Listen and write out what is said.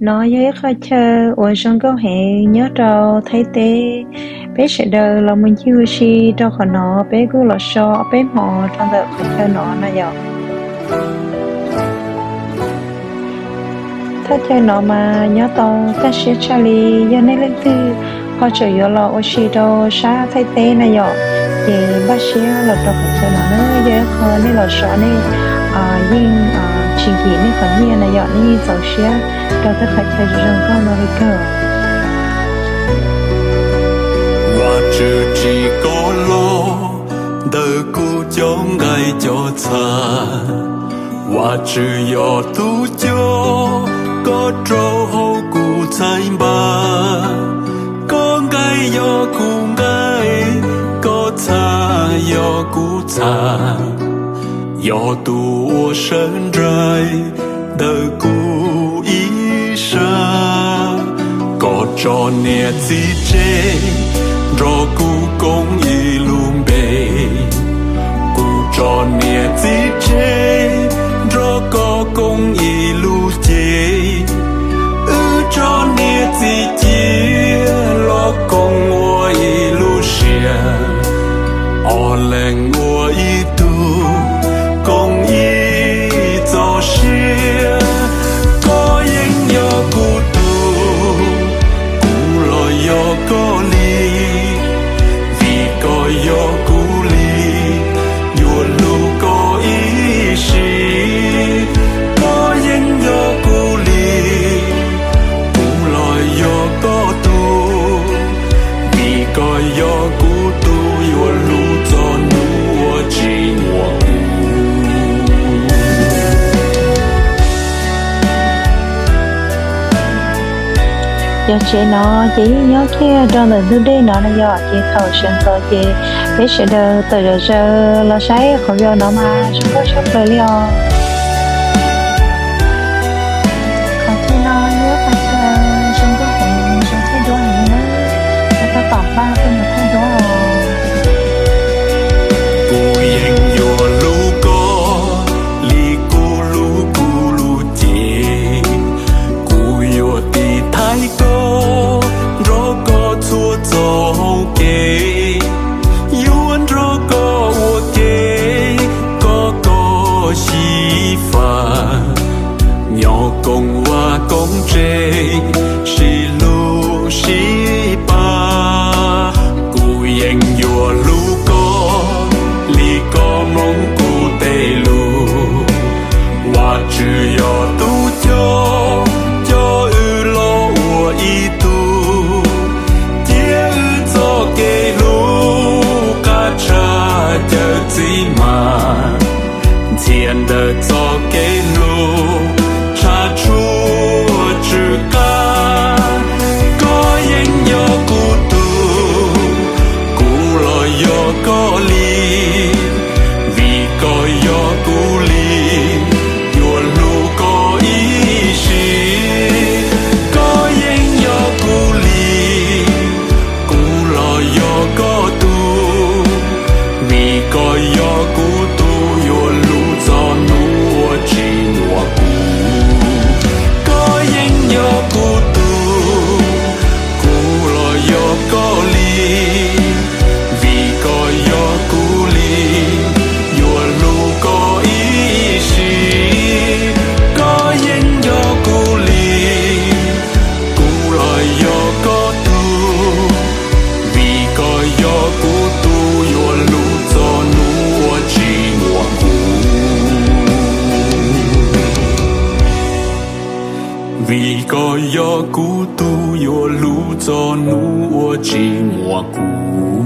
Nov yog ib qhov chaw uas zoo nkauj heev nyob rau Thaib teb. Peb sawv daws los mus ncig ua si rau qhov no, peb kuj los so peb hmo rau ntawm qhov chaw no na yom. Thaj chaw no mas nyob tau kaj siab tshaj li. Yog nej leej twg ho tseem yuav los ua si rau sab Thaib teb na yom, ces npaj siab los rau qhov chaw no na. Yog ib qho nej los so nej yeej tsis nkim nej qhov nyiaj na yom, nej yeej txaus siab rau tej qhov chaw zoo zoo nkauj no li kawg. Vajtswv tsim koj los ntawm kuv cov nqaij cov txha. Vajtswv yog tus coj koj rau hauv kuv txhais npab. Koj nqaij yog kuv nqaij, koj txha yog kuv txha. Yog tus uas sawv nraim ntawm kuv ib sab. Koj tso niam txiv tseg nrog kuv koob ib lub npe. Kuv tso niam txiv tseg nrog koj koob ib lub cev. Wb tso niam txiv cia los koom ua ib lub siab. Ob leeg ua ib tug koom ib txoj sia. Koj yeej yog kuv tug, kuv los yog koj li. Vim koj yog kuv li, yuav hlub koj ib sim. Koj yeej yog kuv li, kuv los yog koj tug. Vim koj yog kuv tug, yuav hlub txog hnub uas tsis muaj kuv. Cov tsev no ces yeej nyob kiag rau ntawm ntug dej no na yom, ces thaum sawv ntxov ces peb sawv daws tawm zom zaws los saib qhov chaw no mas zoo nkauj tshaj plaws li os. Qhov chaw no yog qhov chaw zoo nkauj heev, zoo thaij duab heev li na. Yog koj tom paj koj mus thaij duab os. Kuv yeej yuav hlub koj li kuv hlub kuv lub cev. Kuv yuav tiv thaiv koj, nrog koj txhua txoj hau kev. Yuav nrog koj ua ke, koj koj xyiv fab. Nyob koom vaj koom tsev, sib hlub sib pab. Kuv yeej yuav hlub koj li koj mloog kuv tej lus. Vajtswv yog tus coj, coj wb los ua ib tug. Cia wb txoj kev hlub qab tshaj cawv txiv mas. Ntxhias ntawm txoj kev hlub tshav tshua tsw qab. Koj yeej yog kuv tug, kuv los yog koj li. Vim koj yog kuv li, yuav hlub koj ib sim. Koj yeej yog kuv li, kuv los yog koj tug. Vim koj yog kuv tug, yuav hlub txog hnub uas tsis muaj kuv. Koj yeej yog kuv tug, kuv los yog koj li. Vim koj yog kuv li, yuav hlub koj ib sim. Koj yeej yog kuv li, kuv los yog koj tug. Vim koj yog kuv tug, yuav hlub txog hnub uas tsis muaj kuv. Vim koj yog kuv tug, yuav hlub txog hnub uas tsis muaj kuv.